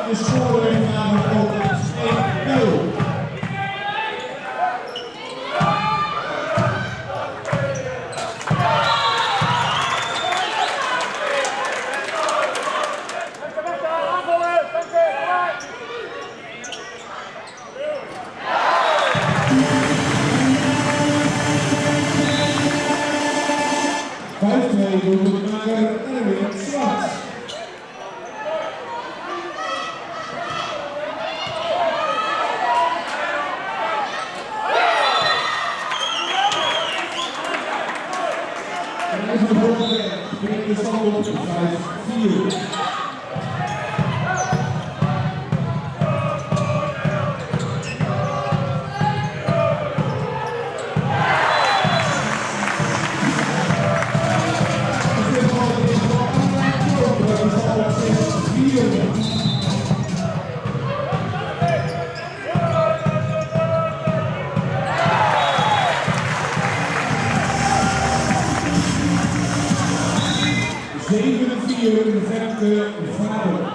De score heeft namelijk ook 2-0. 5-2 doelpuntmaker Erwin Zwart. En even de volgende brengt de stand op 5-4. 7-4 Femke Faber.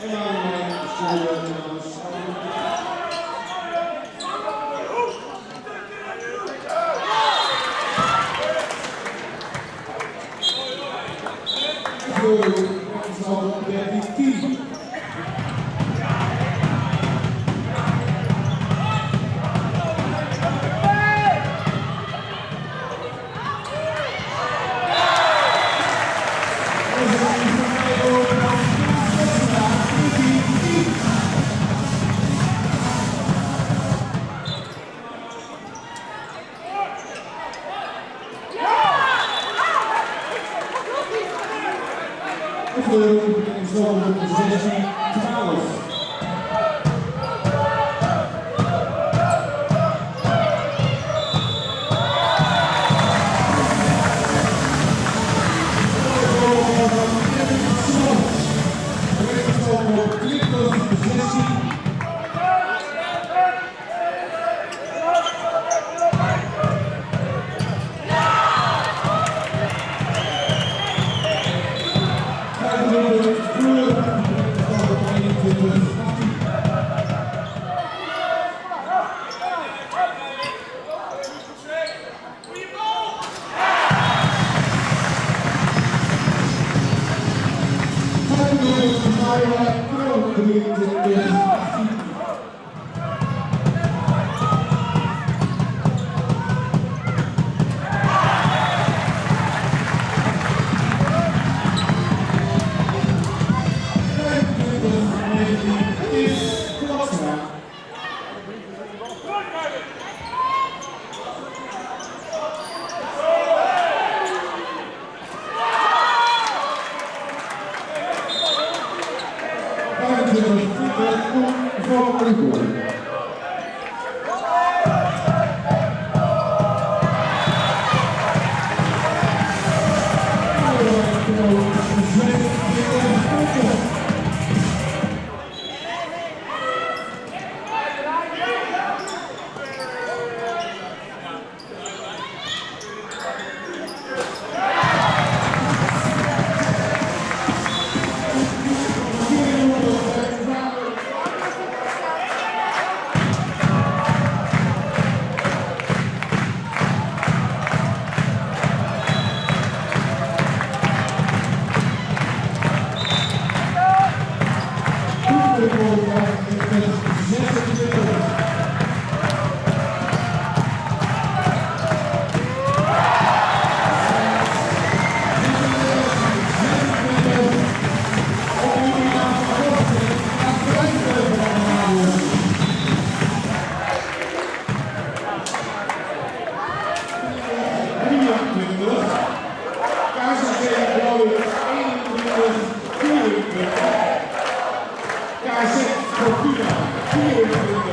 En dan namens Voor op 13-10. Op 16-12. Op 20-16. Vijf minuten voor, op 21-18. Vijf minuten Myra Kroon, 23-18. 25-19 is Klotstra. 25-20 Koen van Riekoorn. 26. 26. KZC Blauw 21, 24. KZ Fortuna 24,